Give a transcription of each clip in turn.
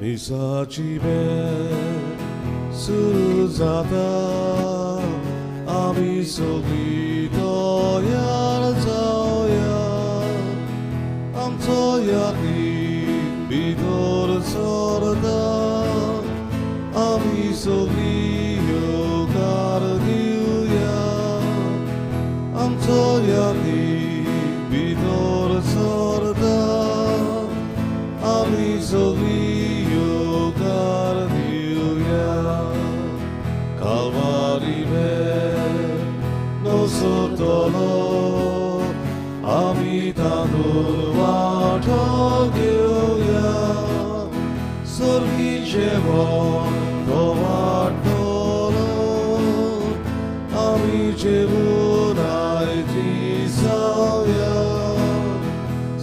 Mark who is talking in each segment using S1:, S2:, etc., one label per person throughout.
S1: मिसाची भेट सुरू जाता आमी सगळीं तयार जावया आमचो यादीक भितर सरता आमी सगळीं येवकार दिवया आमचो यादीक भितर सरता आमी सगळीं येवकार दिवया कालवारी भेट नसतलो आमी तांदूळ वांटो घेवया सर्गी जेवण तो वांटतलो आमी जेवून आयती जावया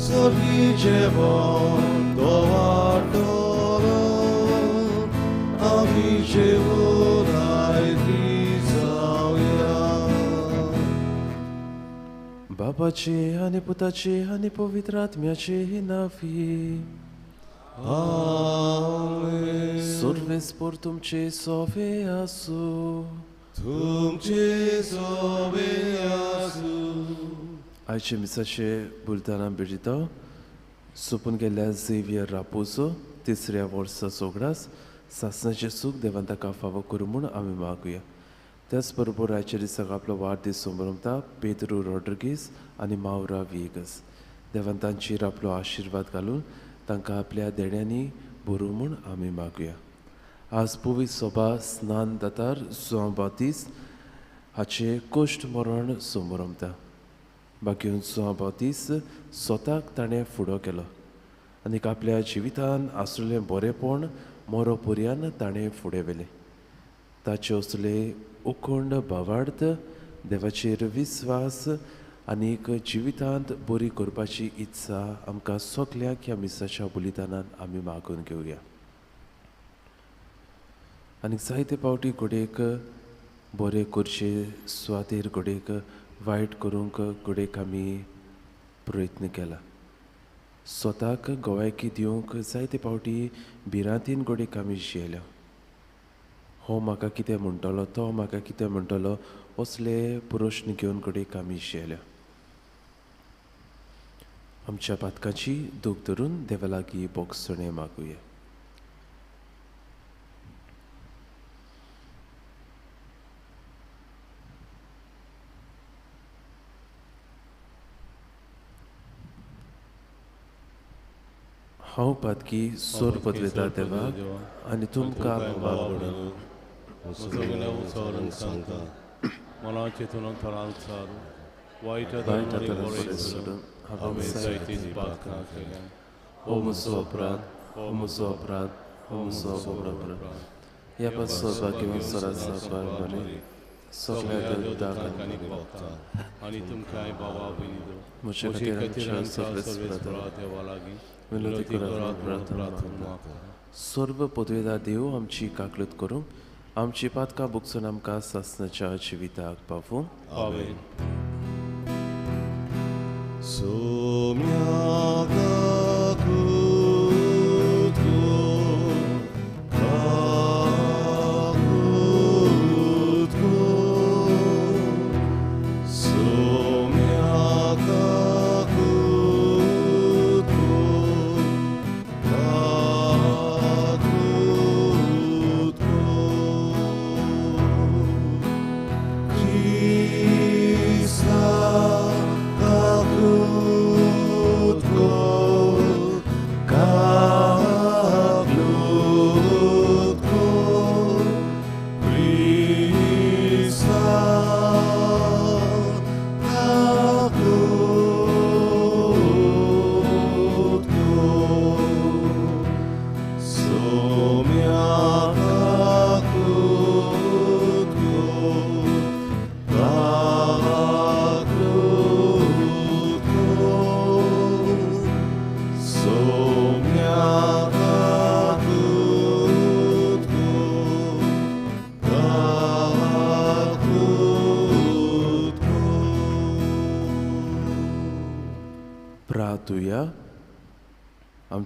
S1: सर्गी जेवण तो वांटतलो आमी जेवून आयती जावया.
S2: बापाचे आनी पुताचे आनी पवित्र आत्म्याचे नांवी.
S1: आमेन.
S2: सर्वेस्पर तुमचे सोवे आसूं.
S1: तुमचे सोवे आसूं.
S2: आयचे मिसाचे बुलताना भेटयता सोंपून गेल्ल्या झेवियर रापोजो तिसऱ्या वर्सा सोगडास सासणाचें सूख देवान ताका फावो करूं म्हूण आमी मागुया. त्याच बरोबर आयच्या दिसाक आपलो वाडदीस समरमता पेद्रू रॉड्रिगीस आनी मावरा व्हिएगस देवान तांचेर आपलो आशिर्वाद घालून तांकां आपल्या देण्यांनी भरूं म्हूण आमी मागुया. आज पवित्र सभा स्नान दातार जुआंव बाप्तीस्त हाचें कोश्ट मरण समरमता. बाकी जुआंव बाप्तीस्त स्वताक ताणें फुडो केलो आनी आपल्या जिवितान आसलें बरेंपण मोरो पर्यान ताणें फुडें व्हेलें. ताचे असले उखंड भावार्थ देवाचेर विस्वास आनीक जिवितांत बरी करपाची इत्सा आमकां सगल्यांक ह्या मिसाच्या बलिदानान आमी मागून घेवया. आनीक जायते फावटी घडयेक बरें करचे सुवातेर घडयेक वायट करूंक घडयेक आमी प्रयत्न केला. स्वताक गोवायकी दिवंक जायते फावटी भिरांतीन घडयेक आमी जियेल्या. हो म्हाका कितें म्हणटलो तो म्हाका कितें म्हणटलो असले प्रश्न घेवन घडयेक आमी जियेल्या. आमच्या पातकाची दूख धरून देवा लागीं बोगसणें मागुया. हांव पातकी सोर पदवेता देवाक आनी तुमकां
S3: सांगता मनाचे चिंतून थळांत सारू वायट सोडून हांवें जायतीं पातकां केल्यां.
S2: हो म्हजो अपराध, हो म्हजो अपराध, हो म्हजो अपराध. ह्या पासत बाकी सरासा बरें सगळ्या देवतांक
S3: आनी तुमकां बाबा भयणीनो
S2: म्हजे खातीर आमच्या सर्वेस्परा
S3: देवा लागीं
S2: विनंती करात प्रार्थना. सर्व पदवेदार देव आमची काकलूत करूंक आमची पातकां भोगसून आमकां सासणाच्या जिविताक पावूं.
S3: आमेन.
S1: Krista, kakutko.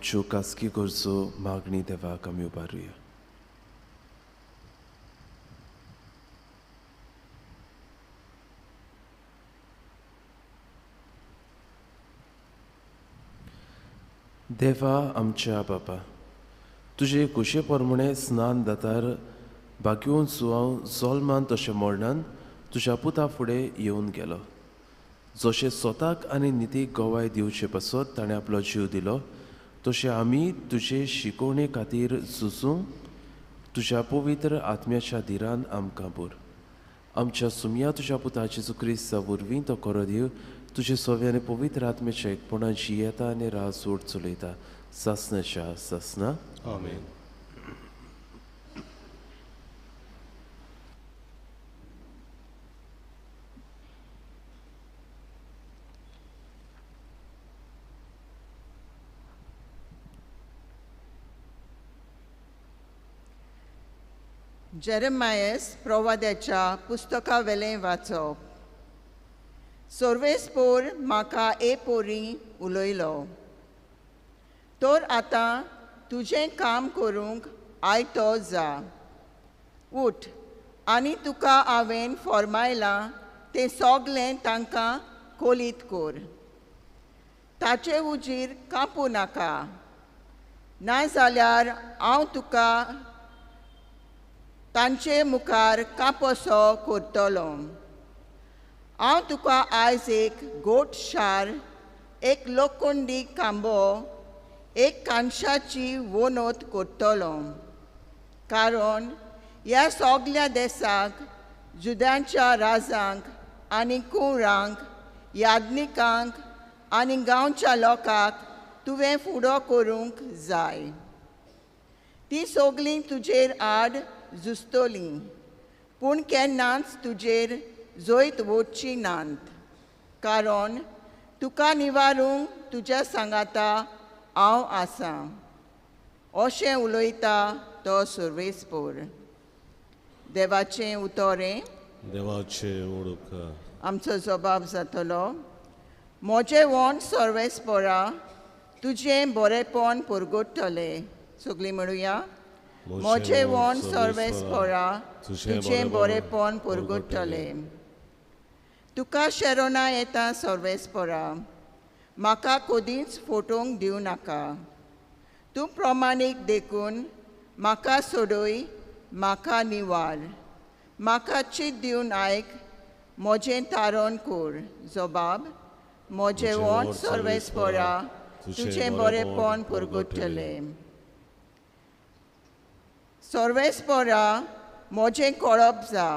S2: आमच्यो खासगी गरजो मागणी देवाक आमी उबारुया. देवा आमच्या बापा, तुजे कुशे प्रमाणे स्नान दातार भाग्योवन सुवाव जोल्मान तशें मरणान तुज्या पुता फुडें येवन गेलो. जशें स्वताक आनी नितीक गवाय दिवचे पासत ताणें आपलो जीव दिलो, तशें आमी तुजे शिकोवणे खातीर झुजूंक तुज्या पवित्र आत्म्याच्या धिरान आमकां बोर. आमच्या सुमया तुज्या पुता जेजू क्रिस्ता वरवीं तो करो देव तुजे सवे आनी पवित्र आत्म्याच्या एकपणा जियेता आनी राज जोड चलयता सासनाच्या सासना.
S3: आमेन.
S4: जेरेमायस प्रवाद्याच्या पुस्तकावेलें वाचप. सर्वेस्पोर म्हाका ए पोरी उलयलो, तर आतां तुजें काम करूंक आयतो जा, उठ आनी तुका हांवें फॉर्मायलां तें सगलें तांकां कोलीत कर. ताचे उजीर कापूं नाका, नाजाल्यार हांव तुका तांचे मुखार कापोसो करतलो. हांव तुका आयज एक गोट शार, एक लोखंडी खांबो, एक कांशाची वनत करतलो. कारण ह्या सगल्या देसाक जुद्यांच्या राजांक आनी कुंवरांक, याज्ञिकांक आनी गांवच्या लोकांक तुवें फुडो करूंक जाय. ती सगळीं तुजेर आड झुजतलीं, पूण केन्नाच तुजेर जैत वचची नात. कारण तुका निवारूंक तुज्या सांगाता हांव आसां, अशें उलयता तो सर्वेस्पोर. देवाचें उतरें
S1: देवाचें उडक.
S4: आमचो जबाब जातलो. म्हजें वोंठ सर्वेस्पोरा तुजें बरेपण परगटतलें. सगळीं म्हणुया, म्हजें वोंठ सर्वेस्पोरा तुजें बरेपण परगटतलें. तुका शेरोना येता सर्वेस्पोरा, म्हाका कदींच फोटोवंक दिवं नाका. तूं प्रमाणीक देखून म्हाका सोडय, म्हाका निवार. म्हाका चीत दिवन आयक, म्हजें तारण कर. जबाब, म्हजें वोंठ सर्वेस्पोरा तुजें बरेपण परगटतलें. सर्वेस्पोरा म्हजें कळप जा,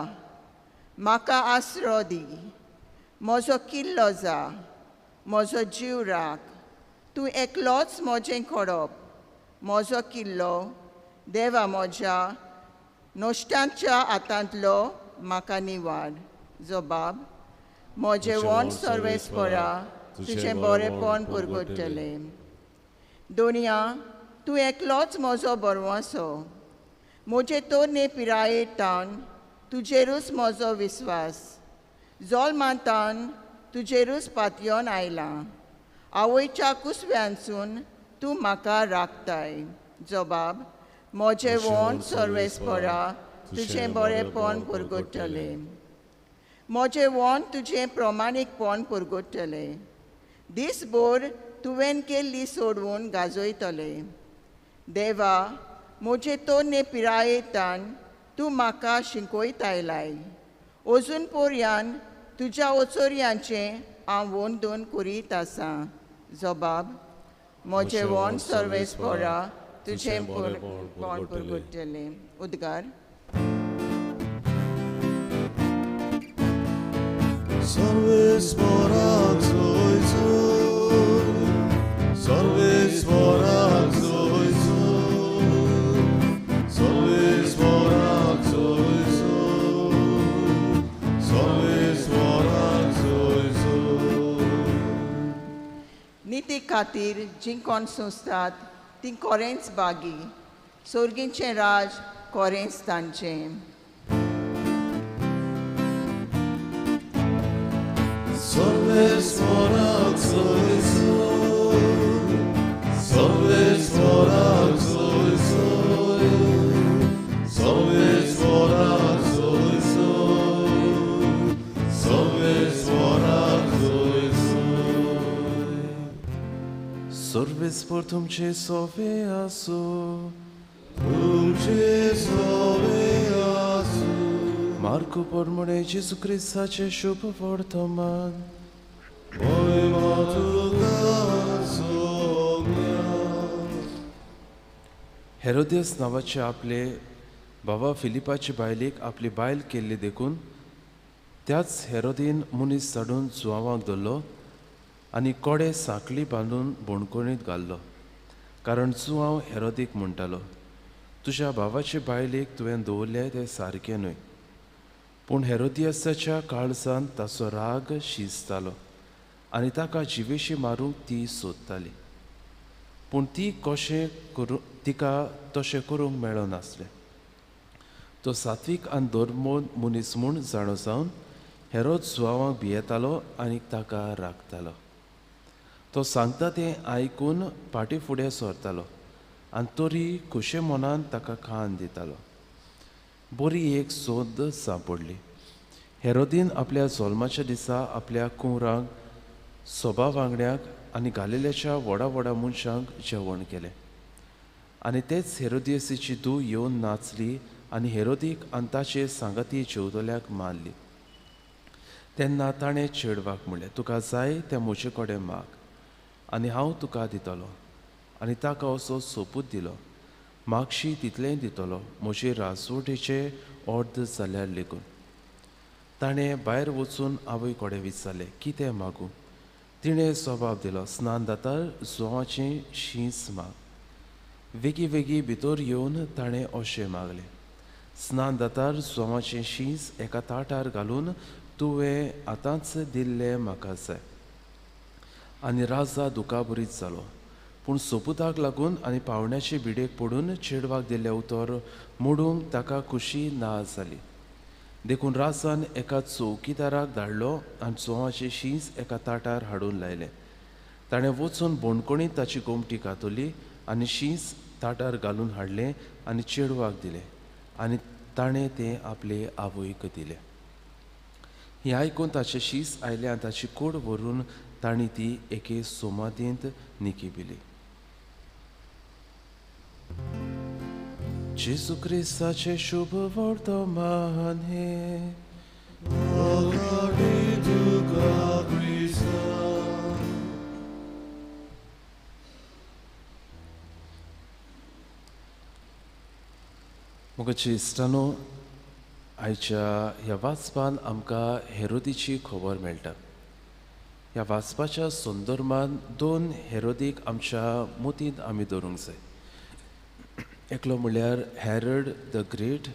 S4: म्हाका आसरो दी. म्हजो किल्लो जा, म्हजो जीव राख. तूं एकलोच म्हजें खडप, म्हजो किल्लो. देवा म्हज्या नश्टांच्या हातांतलो म्हाका निवार. जबाब, म्हजें वोंठ सर्वेस्पोरा तुजें बरेपण परगटतलें. दोनया, तूं एकलोच म्हजो बरवासो. म्हजे तरणे पिरायेर तावन तुजेरूच म्हजो विस्वास. जोल्मांतान तुजेरूच पातयेवन आयलां. आवयच्या कुसव्यांसून तूं म्हाका राखताय. जबाब, म्हजें वोंठ सर्वेस्पोरा तुजें बरेपण परगटतलें. म्हजें वोंठ तुजें प्रमाणीकपण परगटतलें. दीसभर तुवें केल्ली सोडवून गाजयतलें. देवा, म्हजे तरणे पिरायेतान तूं म्हाका शिकयत आयलाय. अजून पर्यान तुज्या ओचोरयांचें हांव वंदन करीत आसां. जबाब, म्हजें वोंठ सर्वेस्पोरा तुजें बरेपण परगटतलें. उद्गार.
S1: सर्वेस्पोराक जोयजोय, सर्वेस्पोराक जोयजोय, सर्वेस्पोराक जोयजोय, सर्वेस्पोराक जोयजोय.
S4: निती खातीर जीं कोण सोंसतात तीं कोरेंच बागी, सोर्गींचें राज कोरेंच तांचें.
S1: सर्वेस्पोराक जोयजोय, सर्वेस्पोराक
S2: इस्पोर तुमचे सोवे आसो.
S1: तुमचे सोवे आसो.
S2: मार्कू पोरमुणे जेजू क्रिस्ताचे शुभ वर्तमान.
S1: मोहिमा तुका सोम्या.
S2: हेरोदियस नांवाचे आपले बाबा फिलिपाचे बायलेक आपली बायल केल्ली देखून त्याच हेरोदीन मनीस धाडून जुआवाक धरलो आनी कोडे सांखळी बांदून बोणकोणीत घाल्लो, कारण जुआंव हेरोदीक म्हणटालो, तुज्या भावाचे बायलेक तुवें दवरलें तें सारकें न्हय. पूण हेरोदियसाच्या काळजान ताचो राग शिजतालो आनी ताका जिवेशी मारूंक ती सोदताली, पूण ती कशें करूं तिका तशें करूंक मेळनासलें. तो सात्वीक आनी धर्मो मनीस म्हूण जाणो जावन हेरोद जुआवाक भियेतालो आनी ताका राखतालो. तो सांगता तें आयकून फाटीं फुडें सरतालो आनी तरी खोशे मनान ताका खाण दितालो. बरी एक सोद सांपडली. हेरोदीन आपल्या जल्माच्या दिसा आपल्या कुंवरांक, सोबा वांगड्यांक आनी गालिलेच्या व्हडा व्हडा मनशांक जेवण केलें. आनी तेच हेरोदियसीची धूव येवन नाचली आनी हेरोदीक आनी ताचे सांगाती जेवतल्याक मारली. तेन्ना ताणें चेडवाक म्हणलें, तुका जाय तें म्हजे कडेन माग आनी हांव तुका दितलो. आनी ताका असो सोपूत दिलो, मागशी तितलेंय दितलो, म्हजे राजवटीचे अर्द जाल्यार लेगून. ताणें भायर वचून आवय कडेन विचारलें, कितें मागूं? तिणें जबाब दिलो, स्नान दातार जुआवाचें शींस माग. वेगीं वेगीं भितर येवन ताणें अशें मागलें, स्नान दातार जुआवाचें शींस एका ताटार घालून तुवें आतांच दिल्लें म्हाका जाय. आनी राजा दुखाभरीत जालो, पूण सोपुताक लागून आनी पावण्याचे बिडेक पडून चेडवाक दिल्लें उतर मोडूंक ताका खुशी ना जाली. देखून राजान एका चौकीदाराक धाडलो आनी जुआवाचें शींस एका ताटार हाडून लायलें. ताणें वचून बोणकोणीत ताची गोमटी कातरली आनी शींस ताटार घालून हाडलें आनी चेडवाक दिलें आनी ताणें तें आपले आवयक दिलें. हें आयकून ताचें शीस आयलें आनी ताची कूड व्हरून तांणी ती एके सोमादींत निकिबिली. जेजू क्रिस्ताचें शुभ वर्तमान हें. मोगाचे इश्टांनो, आयच्या ह्या वाचपान आमकां हेरोदीची खबर मेळटा. ह्या वाचपाच्या संदर्भान दोन हेरोदीक आमच्या मतींत आमी दवरूंक जाय. एकलो म्हणल्यार हेरड the great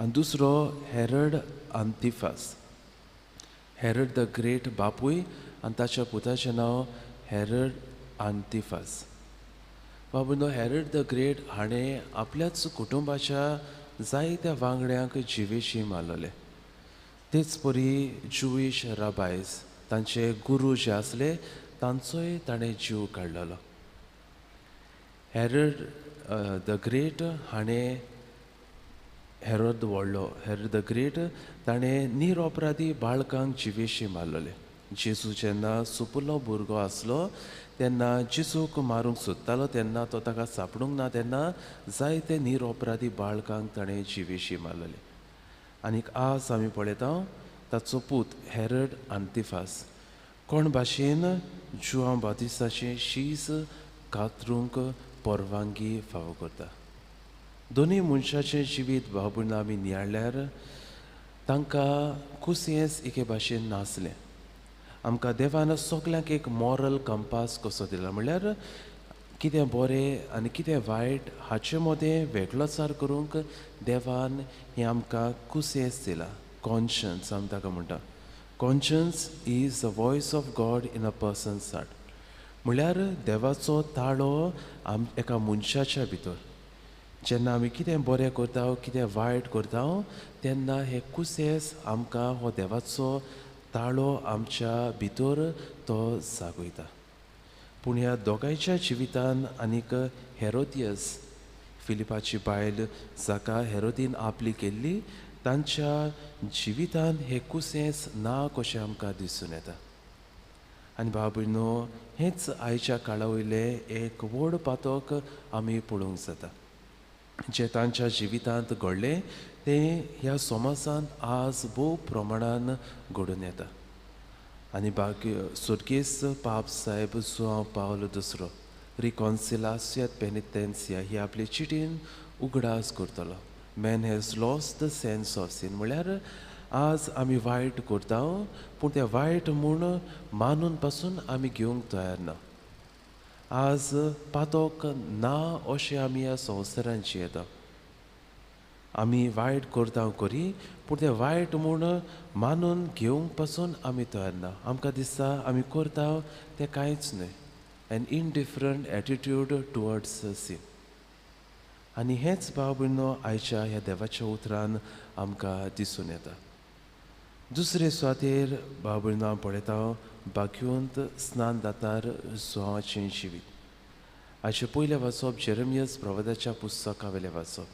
S2: आनी दुसरो Herod Antipas. Herod the great बापूय आनी ताच्या पुताचें नांव हेरड आंतिफास. बाबूनो, हेरड the great हाणें आपल्याच कुटुंबाच्या जायत्या वांगड्यांक जिवेशी मारलेले. तेच परी ज्युईश राबायज तांचे गुरू जे आसले तांचोय ताणें जीव काडलेलो. हेरड the great हाणें हेरोद व्हडलो, हेरड the great ताणें निरअपराधी बाळकांक जिवेशी मारलेले. जेजू जेन्ना सुपुल्लो भुरगो आसलो तेन्ना जेजूक मारूंक सोदतालो, तेन्ना तो ताका सापडूंक ना, तेन्ना जायते निरअपराधी बाळकांक ताणें जिवेशी मारलेले. आनीक आज आमी पळयता ताचो पूत हेरड आंतिफास कोण भाशेन जुआंव बातिस्ताचें शीस कातरूंक परवानगी फावो करता. दोनूय मनशाचें जिवीत भाव भयणां आमी नियाळ्ळ्यार तांकां कुसियेंस एके भाशेन नासलें. आमकां देवान सगल्यांक एक मॉरल कंपास कसो दिला, म्हणल्यार कितें बरें आनी कितें वायट हाचे मदें वेगळोचार करूंक देवान हें आमकां कुसियेंस दिला. कॉन्शन्स आमी ताका म्हणटा. Conscience is the voice of God in a person's heart. म्हणल्यार देवाचो ताळो आम एका मनशाच्या भितर. जेन्ना आमी कितें बरें करता कितें वायट करता तेन्ना हें कुसेस आमकां हो देवाचो ताळो आमच्या भितर तो जागयता. पूण ह्या दोगांयच्या जिवितान आनीक हेरोदियस फिलिपाची बायल जाका हेरोदीन आपली केल्ली तांच्या जिवितान हें कुसेंस ना कशें आमकां दिसून येता. आनी भाव भयणो, हेंच आयच्या काळा वयलें एक व्हड पातक आमी पळोवंक जाता. जें तांच्या जिवितांत घडलें तें ह्या समाजांत आज भोव प्रमाणान घडून येता. आनी बाकी सुर्गेस्त पाप साहेब जुआंव पावल दुसरो रिकॉन्सिलासियत पेनितेन्सिया ही आपले चिटीन उगडास करतलो. Man has lost the sense of sin, म्हळ्यार आज आमी वायट करता पूण तें वायट म्हूण मानून पासून आमी घेवंक तयार ना. आज पातोक ना अशें आमी ह्या संवसारांत जियेता. आमी वायट करता करी पूण तें वायट म्हूण मानून घेवंक पासून आमी तयार ना. आमकां दिसता आमी करता तें कांयच न्हय, an indifferent attitude towards sin. आनी हेंच भाव भयणो आयच्या ह्या देवाच्या उतरान आमकां दिसून येता. दुसरे सुवातेर भाव भयणो हांव पळयता बाक्यूंत स्नान दातार जुआंवाचें जिवीत. आयचें पयलें वाचप जेरमियस प्रवादाच्या पुस्तका वयलें वाचप.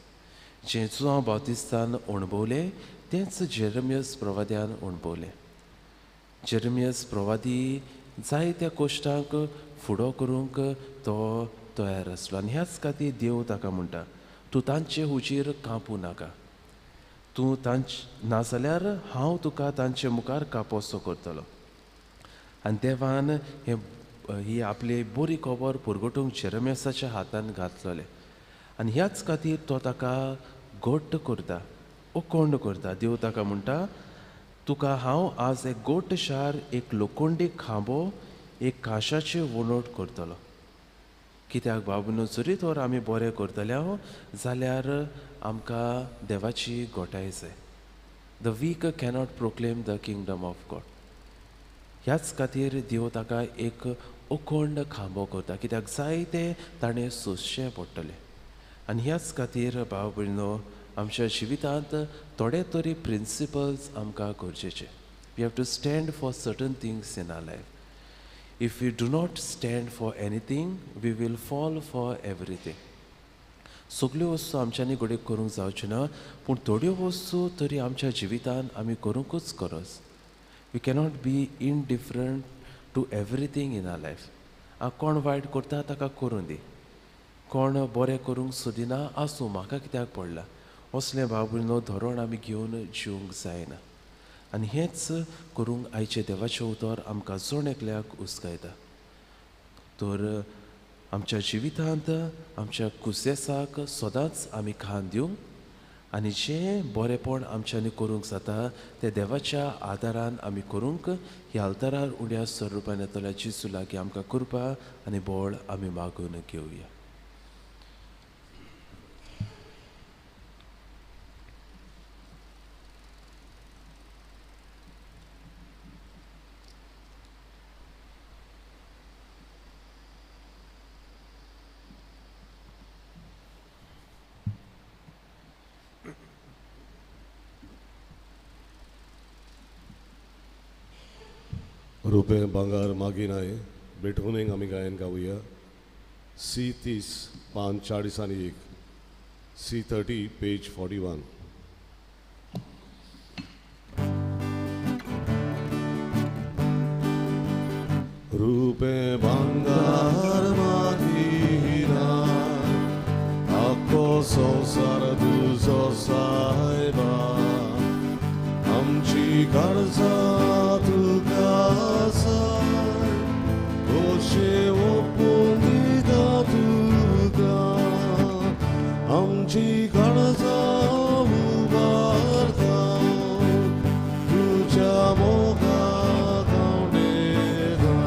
S2: जें जुआंव बावतिस्तान अणभवलें तेंच जेरमियस प्रवाद्यान अणभवलें. जेरमियस प्रवादी जायत्या कश्टांक फुडो करूंक तो तयार आसलो आनी ह्याच खातीर देव ताका म्हणटा, तूं तांचे हुजीर कांपूं नाका, तूं तांच नाजाल्यार हांव तुका तांचे मुखार कापोसो करतलो. आनी देवान हें ही आपली बरी खबर पुरगटूंक जेरमियसाच्या हातान घातलेलें आनी ह्याच खातीर तो ताका घट्ट करता, ओकोंड करता. देव ताका म्हणटा, तुका हांव आज एक गोट शार, एक लोखंडी खांबो, एक काशाची वणट करतलो. कित्याक बाबून जरी तर आमी बरें करतले जाल्यार आमकां देवाची गोठाय जाय. The weak cannot proclaim the kingdom of God. ह्याच खातीर देव ताका एक अखंड खांबो करता, कित्याक जाय तें ताणें सोंसचें पडटलें. आनी ह्याच खातीर भाव भयणो, आमच्या जिवितांत थोडे तरी प्रिंसिपल्स आमकां गरजेचे. We have to stand for certain things in our life. If we do not stand for anything, we will fall for everything. सगल्यो वस्तू आमच्यांनी घडये करूंक जावच्यो ना, पूण थोड्यो वस्तू तरी आमच्या जिवितांत आमी करूंकूच गरज. We cannot be indifferent to everything in our life. कोण वायट करता ताका करूं दी, कोण बरें करूंक सोदिना आसूं, म्हाका कित्याक पडला, असलें भाव भयणो धोरण आमी घेवन जिवंक जायना. आनी हेंच करूंक आयचें देवाचें उतर आमकां जण एकल्याक उस्कायता. तर आमच्या जिवितांत आमच्या कुसेसाक सदांच आमी खान दिवंक आनी जें बरेंपण आमच्यांनी करूंक जाता तें देवाच्या आदारान आमी करूंक ह्या आल्तारार उण्या स्वरुपान येतल्या जेजू लागीं आमकां कृपा आनी बळ आमी मागून घेवया.
S1: रुपें भांगर मागिनाय बेठोनेंग आमी गायन गावया. सी 30 पान 40 आनी 1, सी 30 पेज 41. रुपें भांगर मागिनाय आख्खो संवसार तुजो सायबा, आमची गरजा तुका आसाय, कशें ओपून दिता तुका, आमची गरजा उबारता तुज्या मोगाक उडयता,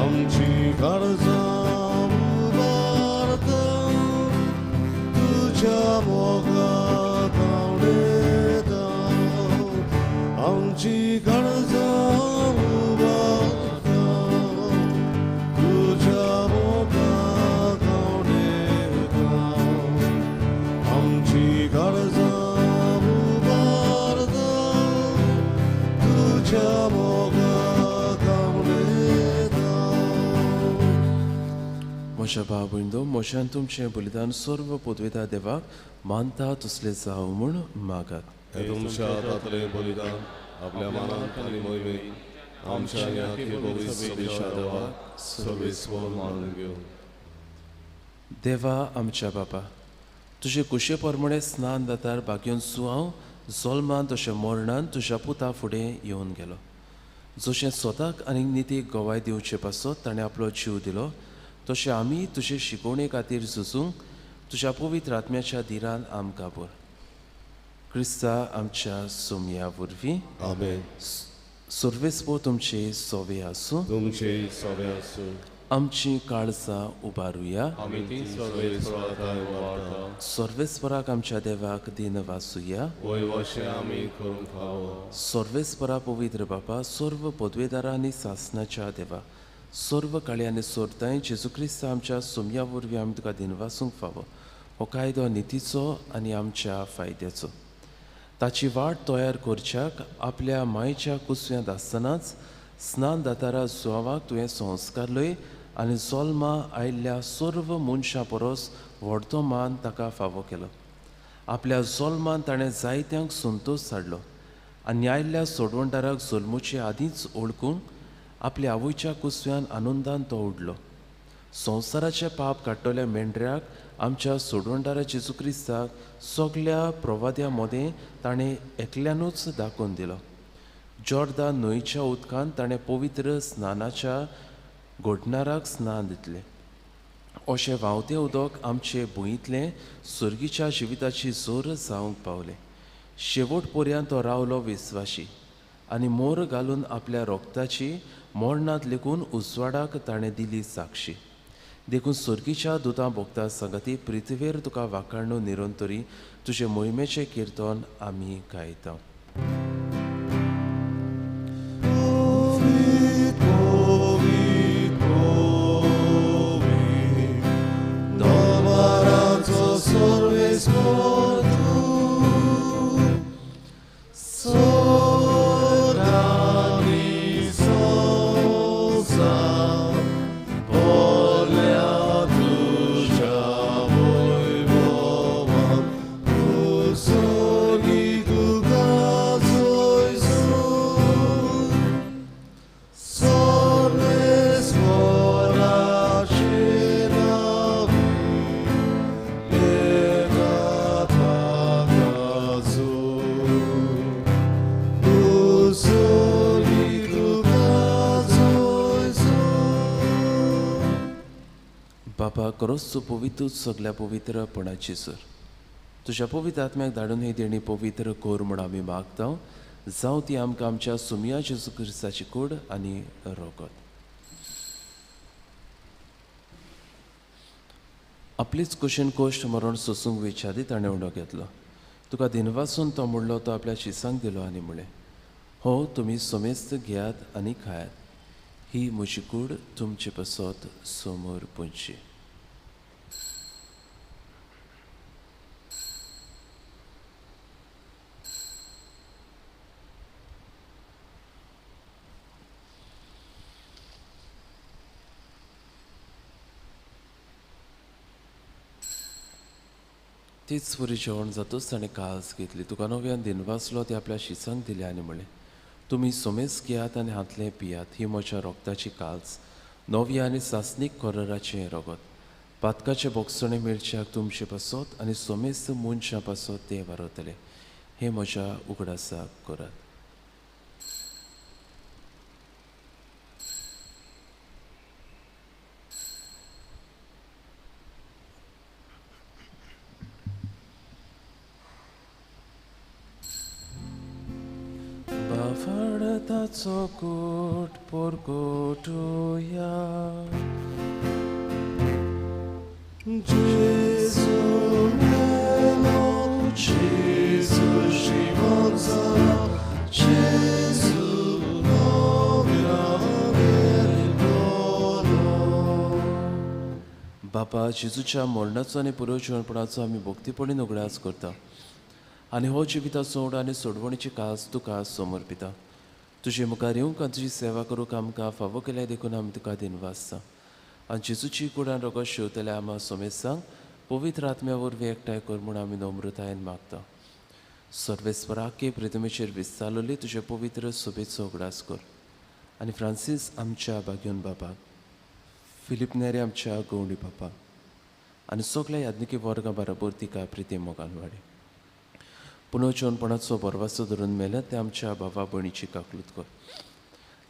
S1: आमची गरजा उबारता तुज्या मोगाक उडयता, आमची गरजा उबारता तुज्या मोगाक उडयता, आमची गरजा उबारता तुज्या मोगाक उडयता.
S2: म्हज्या भाव भयणो, म्हज्यान तुमचें बलिदान सर्व पदवेता देवाक मानता तसलें जावं म्हूण मागात.
S1: हे तुमच्या हातांतलें बलिदान आपल्या मानान आनी मोहिमेन आमच्या ह्या देवा सर्वेस्पर मानून घेवं.
S2: देवा आमच्या बापा, तुजे कुशे प्रमाणे स्नान दातार भाग्योन सुहांव जल्मान तशें मरणान तुज्या पुता फुडें येवन गेलो. जशें स्वताक आनी नितीक गवाय दिवचे पासत ताणें आपलो जीव दिलो, तशें आमी तुजे शिकोवणे खातीर झुजूंक तुज्या पवित्र आत्म्याच्या धिरान आमकां भर. क्रिस्ता आमच्या सोमया वरवीं.
S1: आमेन.
S2: सर्वेस्पर तुमचे सोवे आसूं.
S1: तुमचे सोवे आसूं.
S2: आमची काळजां उबारुया.
S3: आमी ती सर्वेस्परा उबारता.
S2: सर्वेस्पराक आमच्या देवाक दिन वासुया.
S3: वयवशें आमी करूंक फावो.
S2: सर्वेस्परा पवित्र बापा, सर्व पदवेदारा आनी सासनाच्या देवा, सर्व काळी आनी सोरताय जेजू क्रिस्त आमच्या सोमया वरवीं आमी तुका दिनवासूंक फावो. हो कायदो नितीचो आनी आमच्या फायद्याचो. ताची वाट तयार करच्याक आपल्या मायच्या कुसव्यांत आसतनाच स्नान दातारा जुवाक तुवें संस्कार लय आनी जल्मा आयिल्ल्या सर्व मनशां परस व्हडतो मान ताका फावो केलो. आपल्या जल्मान ताणें जायत्यांक संतोश हाडलो आनी आयिल्ल्या सोडवणदाराक जल्मुचे आदींच ओळखूंक आपल्या आवयच्या कुसव्यान आनंदान तो उडलो. संवसाराचें पाप काडटल्या मेंढऱ्याक आमच्या सोडवणदारा जेजू क्रिस्ताक सगल्या प्रवाद्या मदें ताणें एकल्यानूच दाखोवन दिलो. जॉर्दान न्हंयच्या उदकान ताणें पवित्र स्नानाच्या घडणाराक स्नान दितलें. अशें व्हांवतें उदक आमचे भुंयतलें सर्गीच्या जिविताची जोर जावंक पावलें. शेवट पर्यंत तो रावलो विस्वाशी आनी मोर घालून आपल्या रोगताची मरणांत लेगून उजवाडाक ताणें दिली साक्षी. देखून सर्गीच्या दुतां भोगता संगती पृथ्वेर तुका वाखाणू निरंतरी तुजे मोहिमेचें किर्तन आमी गायता. बापा, खरोच तूं पवित्रूच सगल्या पवित्रपणाची सर. तुज्या पवित्र आत्म्याक धाडून ही देणी पवित्र कर म्हूण आमी मागता. जावं ती आमकां आमच्या सुमया जेजू क्रिस्ताची कूड आनी रोगत. आपलीच कुशीन कोश्ट मरण सोसूंक विचारी ताणें उडो घेतलो. तुका दिनवासून तो म्हणलो, तो आपल्या शिसांक दिलो आनी म्हणलें, हो तुमी समेस्त घेयात आनी खायात, ही म्हजी कूड तुमचे पासत समोर पुंची. तीच वरी जेवण जातूच ताणें कास घेतली. तुका नव्यान दिनवासलो, ती आपल्या शिसांक दिली आनी म्हणलें, तुमी सोमेस घेयात आनी हातलें पियात, ही म्हज्या रोगताची काल्स, नवी आनी सासणीक कोरराचें रगत. पातकाचें बोगसणें मेळच्याक तुमचे पासत आनी सोमेस्त मनशां पासत तें वारवतलें. हें म्हज्या उगडासाक करात. बाफाडताचो कोट पोरकोटुया.
S1: Gesù melo, Gesù scivolzano, Gesù
S2: बापा, जेजूच्या मरणाचो आनी पुरोजिवणपणाचो आमी भक्तीपणी उगडास करता आनी हो जिविताचो उड आनी सोडवणीची कास तुका समर्पिता. तुजे मुखार येवंक आनी तुजी सेवा करूंक आमकां फावो केल्या देखून आमी तुका दिनवासता. आनी जेजूची कुडान रोगत शिवतल्या आमा सोमेसांक पवित्र आत्म्या वरवीं एकठांय कर म्हूण आमी नम्रतायेन मागता. सर्वेस्पराके प्रितमेचेर विस्तारलेली तुजे पवित्र सोबेचो उगडास कर. आनी फ्रांसीस आमच्या बागयोन बाबाक, फिलीप नेरे आमच्या गवंडी बापाक आनी सगल्या याज्ञिकी वर्गां बरोबर तिका प्रिती मोगान वाडी. पुनर्जीवनपणाचो बरवासो धरून मेल्या ते आमच्या बाबा भयणीची काकलूत कर.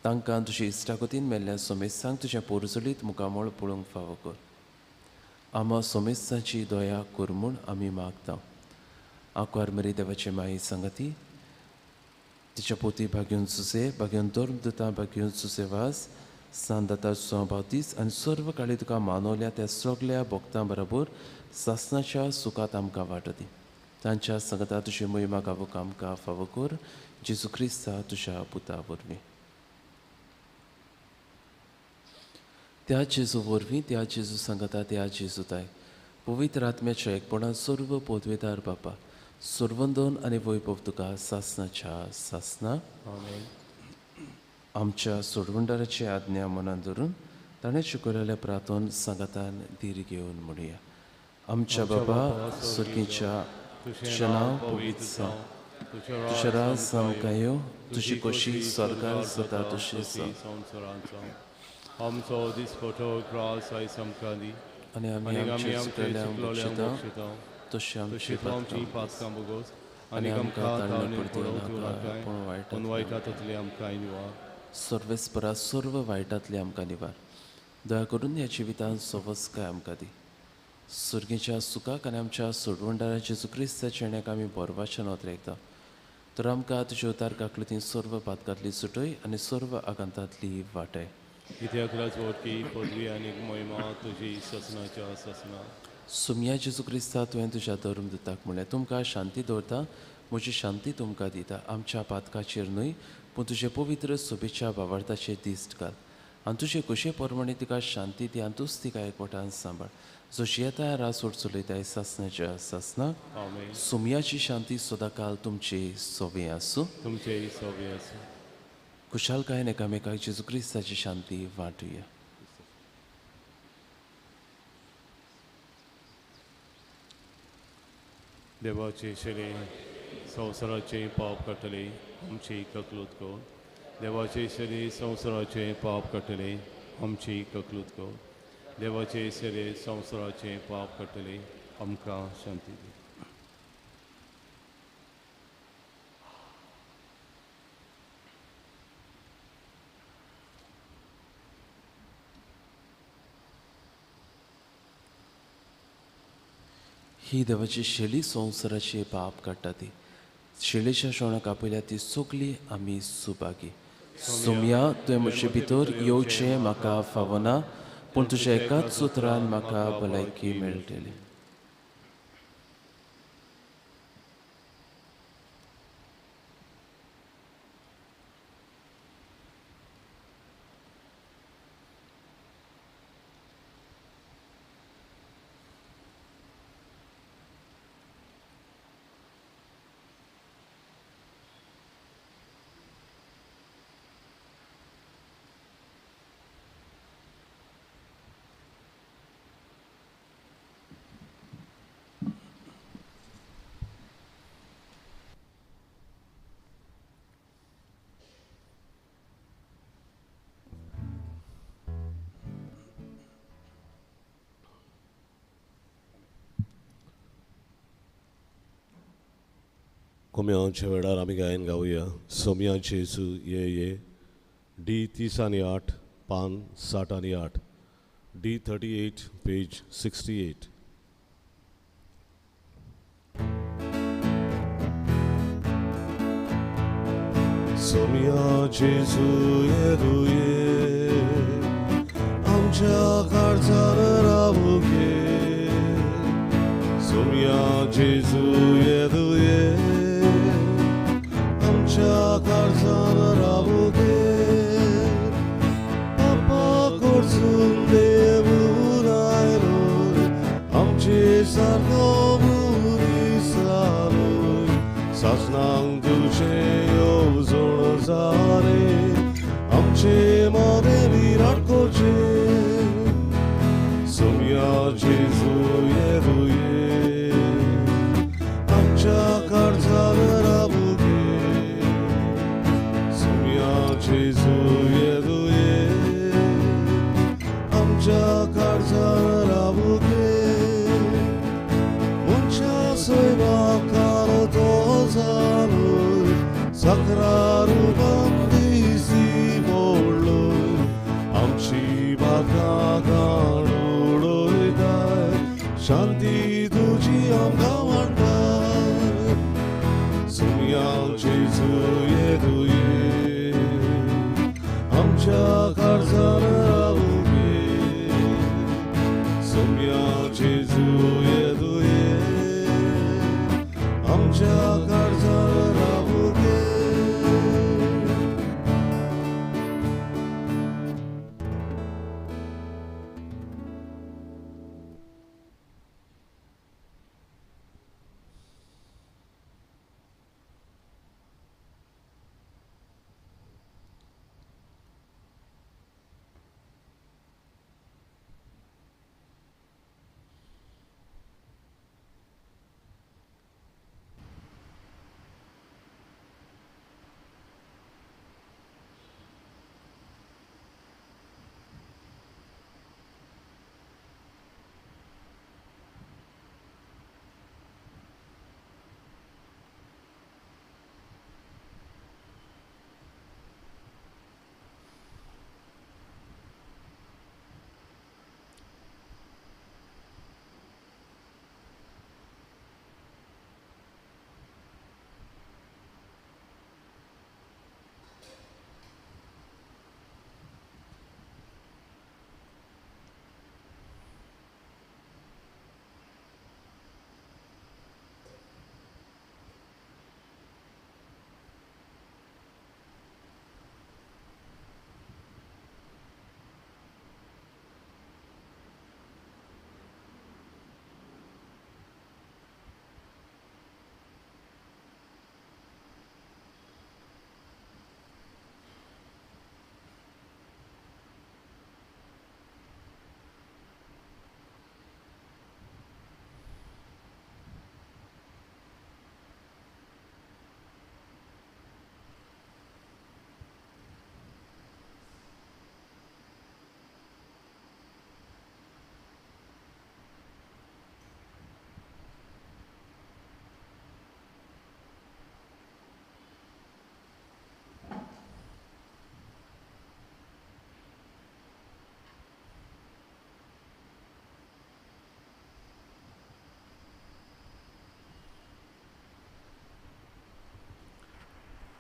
S2: तांकां तुजे इश्टागतीन मेल्ल्या सोमेस्तांक तुज्या पोरजोलीत मुखामळ पळोवंक फावो कर. आमा सोमेस्ताची दया कर म्हूण आमी मागता. आंकवार मरी देवाचे माई सांगाती, तिच्या पोती भाग्योन सुसे, भाग्योन धर्मदूता, भाग्योन सुसेवास, सांदाता बावतीस आनी सर्व काळी तुका मानवल्या त्या सगल्या भक्तां बरोबर सासनाच्या सुखात आमकां वाटो दी. तांच्या सांगाता तुजी मोहिमा गावूंक आमकां फावो कर, जेजू क्रिस्ता तुज्या पुता वरवीं. त्या जेजू वरवीं, त्या जेजू सांगाता, त्या जेजू ताय पवित्र आत्म्याच्या एकपणान सर्व पदवेदार बापा, सर्वंदन आनी वैभव तुका सासनाच्या सासना. आमच्या सोडवंडाराची आज्ञा मनान धरून ताणें शिकयलेल्या प्रार्थन सांगातान धीर घेवन म्हणुया. आमच्या बाबा सुर्गीच्या, तुजें नांव पवित्र जावं, तुजें राज आमकां येवं, तुजी खोशी स्वर्गार जाता तशी
S3: जावं. आमचो दिसपटो ग्रास आयज आमकां दी
S2: आनी आमी आमच्या चुकलेल्यांक बक्षिता तशी आमची
S3: पातकां बोगोस आनी आमकां ताळणी पडोवंक नाका, पूण वायटांतली आमकां निवार.
S2: सर्वेस्परा सर्व वायटांतली आमकां निवार. दया करून ह्या जिवितांत सवस्काय आमकां दी. सुर्गेच्या सुखाक आनी आमच्या सोडवंडारा जेजू क्रिस्ताच्या येण्याक आमी बोरवाचें नोतरेकता. तर आमकां तुज्या उतार काकलुती सर्व पातकांतली सुटय आनी सर्व आकांतांतली वाटय.
S3: कित्याक राजवटकी पदवी आनी महिमा तुजी ससनाच्या ससना.
S2: सुमया जेजू क्रिस्ता, तुवें तुज्या धर्मदूताक म्हणलें, तुमकां शांती दवरता, म्हजी शांती तुमकां दिता. आमच्या पातकाचेर न्हय पूण तुजे पवित्र सोबेच्या भावार्थाचेर दिश्ट घाल आनी तुजे खोशये प्रमाणे तिका शांती दी आनी तूंच तिका एकवटान सांबाळ, जो जियेता राजवट चलयताय सासनाच्या सासना. सुमयाची शांती सदांकाल तुमची सोबी आसूं.
S3: तुमचेय सोबी आसूं.
S2: खुशालकायेन एकामेकाक जेजू क्रिस्ताची शांती वांटुया.
S3: देवाचे शेले संवसाराचें पाप काडटले आमची ककलूत कर. देवाचे शेले संवसाराचें पाप काडटले आमची ककलूत कर. देवाचे शेले संवसाराचें पाप काडटले आमकां शांती दी.
S2: ही देवाची शेली संवसाराचे पाप काडटा ती शेलेच्या शेवणाक आपयल्या ती सगली आमी सुभागी. सोमया, तुवें म्हजे भितर येवचें म्हाका फावना, पूण तुज्या एकाच सुत्रान म्हाका भलायकी मेळटली.
S1: कोम्यांच्या वेळार आमी गायन गावया. सोम्या जेजू ये ये, डी 30 आनी 8, पान 60 आनी 8, डी 38 पेज 68. सोम्या जेजू ये ये, आमच्या काळजार रावू गे. सोम्या जेजू ये ये, आमच्या काळजार रावू गे. पापा कडसून देवून आयलो, आमचे सारको मनीस जालो. सासणांक तुजें येवजण जालें, आमचे मदें विराट करचें. सोम्या जेजू ये ये, आमच्या काळजार रावू गे. सोम्या जेजू ये. तक्रार बंदिसी मोडलोय आमची बाका काडोडोयताय शांती तुजी आमकां वांटाय सुम्या जेजू येदू ये आमच्या काळजार रावूं गे सुम्या जेजू येदू ये आमच्या काळजार रावूं गे.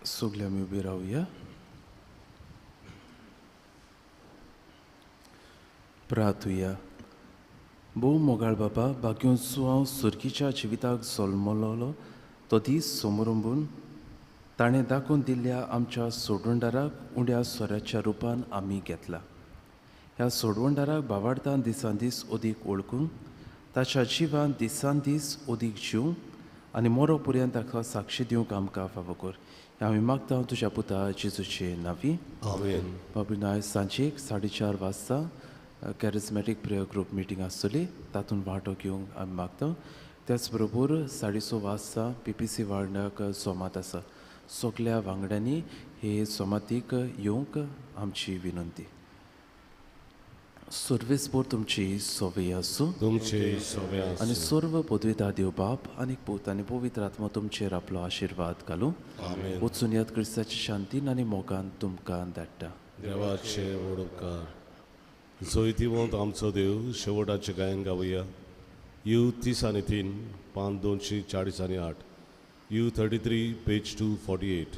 S2: सगळे आमी उबी रावया. प्रार्थुया. भोव मोगाळ बाबा, बाग्योन हांव सुर्गीच्या जिविताक जल्मलोलो तो दीस समरंबून ताणें दाखोवन दिल्ल्या आमच्या सोडवणदाराक उण्या सोऱ्याच्या रुपान आमी घेतला. ह्या सोडवणदाराक बावाडतान दिसान दीस अदीक वळखूंक, ताच्या जिवान दिसान दीस अदीक जिवंक आनी मोरो पर्यंत ताका साक्षी दिवंक आमकां फावो कर. आमी मागता तुज्या पुता जेजूचे नांवी.
S1: आमेन.
S2: बाबू आयज सांजेक 4:30 वाजता कॅरिजमॅटीक प्रेयर ग्रूप मिटींग आसतली, तातूंत वांटो घेवंक आमी मागता. त्याच बरोबर 6:30 वाजता PPC वांगड्याक सोमात आसा. सगल्या वांगड्यांनी हे सोमातीक येवंक आमची विनंती. सर्वेस्पोर तुमची सोवे आसूं,
S1: तुमची सोवे आसूं
S2: आनी सर्व पदविता देव बाप आनी पूत आनी पवित्र आत्मा तुमचेर आपलो आशिर्वाद घालूं. वचून याद क्रिस्ताची शांतीन आनी मोगान तुमकां धाडटा.
S1: देवाचे व्हड उपकार. जैतिवंत आमचो देव शेवटाचें गायन गावया. You 33 पान 248, U 33 page 248.